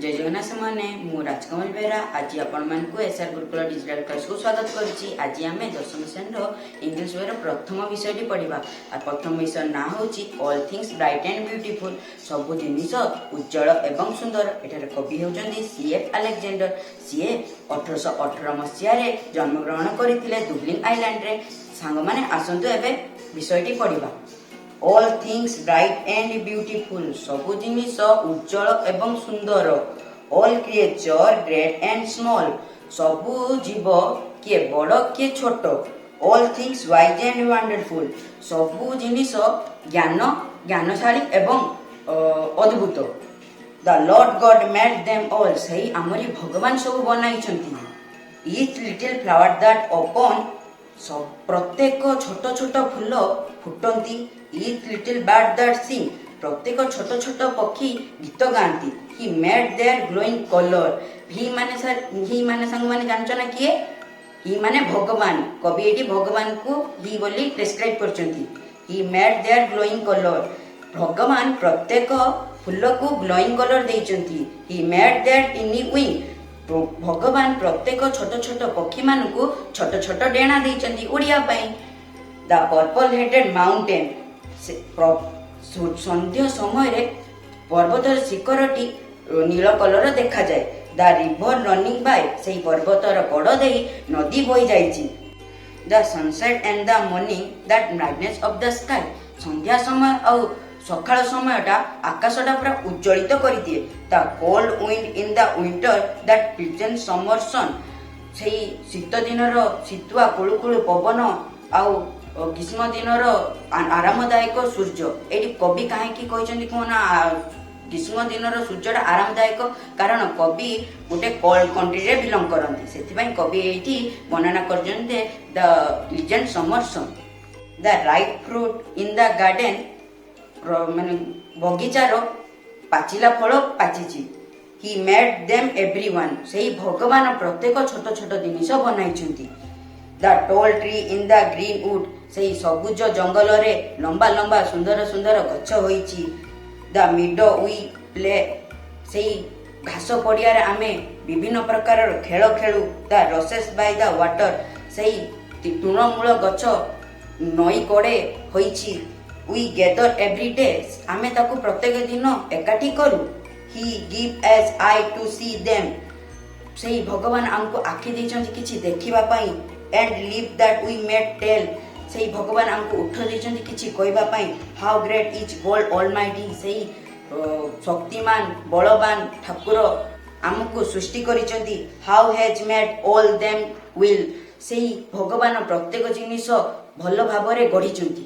ଜୟ ଜଗନ୍ନାଥ ସାଙ୍ଗମାନେ, ମୁଁ ରାଜକମଲ ବେହେରା ଆଜି ଆପଣମାନଙ୍କୁ ଏସ୍ଆର୍ ଗୁରୁକୁଳ ଡିଜିଟାଲ କ୍ଲାସକୁ ସ୍ୱାଗତ କରୁଛି। ଆଜି ଆମେ ଦଶମ ଶ୍ରେଣୀର ଇଂଲିଶ ବହିର ପ୍ରଥମ ବିଷୟଟି ପଢ଼ିବା। ଆଉ ପ୍ରଥମ ବିଷୟ ନାଁ ହେଉଛି "All Things Bright and Beautiful", ସବୁ ଜିନିଷ ଉଜ୍ଜଳ ଏବଂ ସୁନ୍ଦର। ଏଠାରେ କବି ହେଉଛନ୍ତି ସି ଏଫ୍ ଆଲେକ୍ଜାଣ୍ଡର। ସିଏ 1818 ମସିହାରେ ଜନ୍ମଗ୍ରହଣ କରିଥିଲେ ଦୁବଲିଂ ଆଇଲ୍ୟାଣ୍ଡରେ। ସାଙ୍ଗମାନେ, ଆସନ୍ତୁ ଏବେ ବିଷୟଟି ପଢ଼ିବା। "All things bright and beautiful", ସବୁ ଜିନିଷ ଉଜ୍ଜଳ ଏବଂ ସୁନ୍ଦର। "All creature great and small", ସବୁ ଜୀବ କିଏ ବଡ଼ କିଏ ଛୋଟ। "All things wise and wonderful", ସବୁ ଜିନିଷ ଜ୍ଞାନଶାଳୀ ଏବଂ ଅଦ୍ଭୁତ। "The Lord God made them all", ସେଇ ଆମରି ଭଗବାନ ସବୁ ବନାଇଛନ୍ତି। "Each little flower that open", ପ୍ରତ୍ୟେକ ଛୋଟ ଛୋଟ ଫୁଲ ଫୁଟନ୍ତି। "Each little bird that sing", ପ୍ରତ୍ୟେକ ଛୋଟ ଛୋଟ ପକ୍ଷୀ ଗୀତ ଗାଆନ୍ତି। "He made their glowing colour." ହି ମାନେ ସାର୍, ହି ମାନେ ସାଙ୍ଗମାନେ ଜାଣିଛ ନା କିଏ? ହି ମାନେ ଭଗବାନ। କବି ଏଇଠି ଭଗବାନଙ୍କୁ ହି ବୋଲି ଡେସ୍କ୍ରାଇବ କରିଛନ୍ତି। "He made their glowing colour", ଭଗବାନ ପ୍ରତ୍ୟେକ ଫୁଲକୁ ଗ୍ଲୋଇଂ କଲର ଦେଇଛନ୍ତି। "He made their tiny wing", ଭଗବାନ ପ୍ରତ୍ୟେକ ଛୋଟ ଛୋଟ ପକ୍ଷୀମାନଙ୍କୁ ଛୋଟ ଛୋଟ ଡେଣା ଦେଇଛନ୍ତି ଉଡ଼ିବା ପାଇଁ। ଦ ପର୍ପଲ ହେଡେଡ୍ ମାଉଣ୍ଟେନ୍, ସନ୍ଧ୍ୟା ସମୟରେ ପର୍ବତର ଶିଖରଟି ନୀଳ କଲର ଦେଖାଯାଏ। ଦ ରିଭର ରନିଂ ବାଇ, ସେଇ ପର୍ବତର କଡ଼ ଦେଇ ନଦୀ ବହି ଯାଇଛି। "The sunset and the morning, that brightness of the sky", ସନ୍ଧ୍ୟା ସମୟ ଆଉ ସକାଳ ସମୟଟା ଆକାଶଟା ପୁରା ଉଜ୍ଜଳିତ କରିଦିଏ। "The cold wind in the winter, that pleasant summer sun", ସେଇ ଶୀତ ଦିନର ଶୀତୁଆ କୁଳୁ କୁଳୁ ପବନ ଆଉ ଗ୍ରୀଷ୍ମ ଦିନର ଆରାମଦାୟକ ସୂର୍ଯ୍ୟ। ଏଇଠି କବି କାହିଁକି କହିଛନ୍ତି କୁହ ନା ଗ୍ରୀଷ୍ମ ଦିନର ସୂର୍ଯ୍ୟଟା ଆରାମଦାୟକ? କାରଣ କବି ଗୋଟେ କୋଲ୍ଡ କଣ୍ଟ୍ରିରେ ବିଲଙ୍ଗ କରନ୍ତି। ସେଥିପାଇଁ କବି ଏଇଠି ବର୍ଣ୍ଣନା କରିଛନ୍ତି the pleasant summer sun. "The ripe fruit in the garden", ମାନେ ବଗିଚାର ପାଚିଲା ଫଳ ପାଚିଛି। "He made them every one", ସେଇ ଭଗବାନ ପ୍ରତ୍ୟେକ ଛୋଟ ଛୋଟ ଜିନିଷ ବନାଇଛନ୍ତି। "The tall tree in the green wood", ସେଇ ସବୁଜ ଜଙ୍ଗଲରେ ଲମ୍ବା ଲମ୍ବା ସୁନ୍ଦର ସୁନ୍ଦର ଗଛ ହୋଇଛି। ଦ ମିଡୋ we play, ସେଇ ଘାସ ପଡ଼ିଆରେ ଆମେ ବିଭିନ୍ନ ପ୍ରକାରର ଖେଳ ଖେଳୁ। "The rushes by the water", ସେଇ ତୃଣମୂଳ ଗଛ ନଈ କଡ଼େ ହୋଇଛି। "We gather every day", ଆମେ ତାକୁ ପ୍ରତ୍ୟେକ ଦିନ ଏକାଠି କରୁ। "He give us eye to see them", ସେଇ ଭଗବାନ ଆମକୁ ଆଖି ଦେଇଛନ୍ତି କିଛି ଦେଖିବା ପାଇଁ। "And lips that we may tell", ସେଇ ଭଗବାନ ଆମକୁ ଓଠ ଦେଇଛନ୍ତି କିଛି କହିବା ପାଇଁ। "How great is God Almighty", ସେଇ ଶକ୍ତିମାନ ବଳବାନ ଠାକୁର ଆମକୁ ସୃଷ୍ଟି କରିଛନ୍ତି। "How has made all them well", ସେଇ ଭଗବାନ ପ୍ରତ୍ୟେକ ଜିନିଷ ଭଲ ଭାବରେ ଗଢ଼ିଛନ୍ତି।